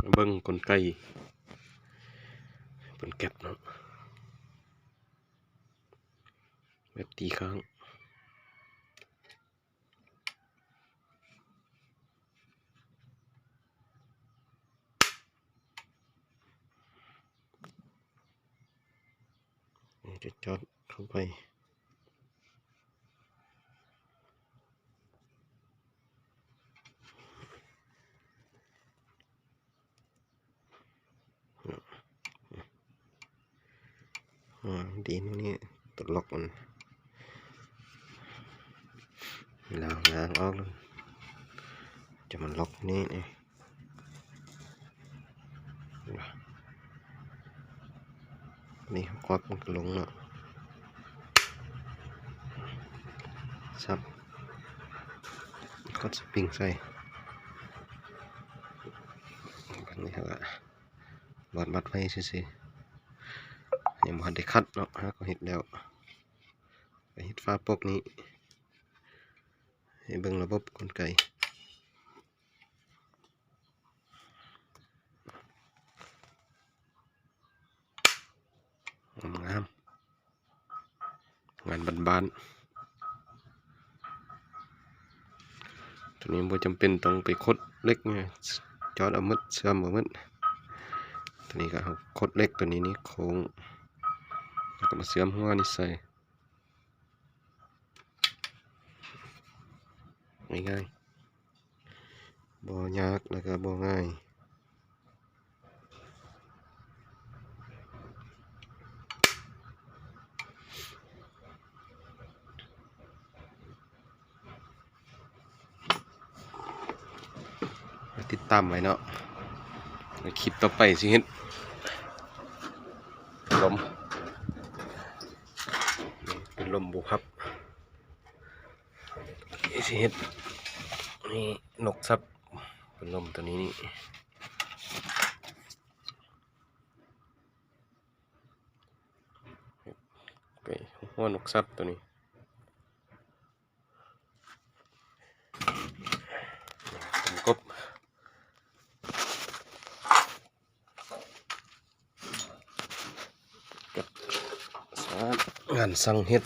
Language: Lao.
ມາເບິ່ງກົນໄກ ເປັນແກັບເນາະ ແບັບຕີຄ້າງ ຈະຈອດເຂົ້າໄປ ອາ ດີນນີ້ ຕົວລັອກມັນ ລ້າງ ລ້າງອອກ ຈະມາລັອກນີ້ ນີ້ ນີ້ ຄວັກມັນກະລົງເນາະ ສັບ ກົດສະປຣິງໃສ່ ບາດນີ້ເຮົາກະ ບອດມັດໄວ້ຊື່ໆ ຍັງບໍ່ທັນໄດ້ຂັດເນາະ ເຮົາກະເຮັດແລ້ວ ກະເຮັດຝາປົກນີ້ ໃຫ້ເບິ່ງລະບົບກົນໄກ ງາມໆ ງານບ້ານໆ ໂຕນີ້ບໍ່ຈຳເປັນຕ້ອງໄປຂົດເຫຼັກ ຈອດເອົາໝົດ ເຊື່ອມເອົາໝົດ ໂຕນີ້ກະເຮົາຂົດເຫຼັກ ໂຕນີ້ນີ້ໂຄ້ງ ແລ້ວກະມາເຊື່ອມຫົວນີ້ໃສ່ ງ່າຍໆ ບໍ່ຍາກ ແລ້ວກະບໍ່ງ່າຍ ຕິດຕາມໄວ້ເນາະ ໃນຄລິບຕໍ່ໄປຊິເຮັດ ລົມ ເປັນລົມບູພັບ ຊິເຮັດ ນີ້ ນົກສັບ ເປັນລົມໂຕນີ້ນີ້ ໂອເຄ ຫົວນົກສັບໂຕນີ້ ກົບ ກັບ ງານຊ່າງເຮັດ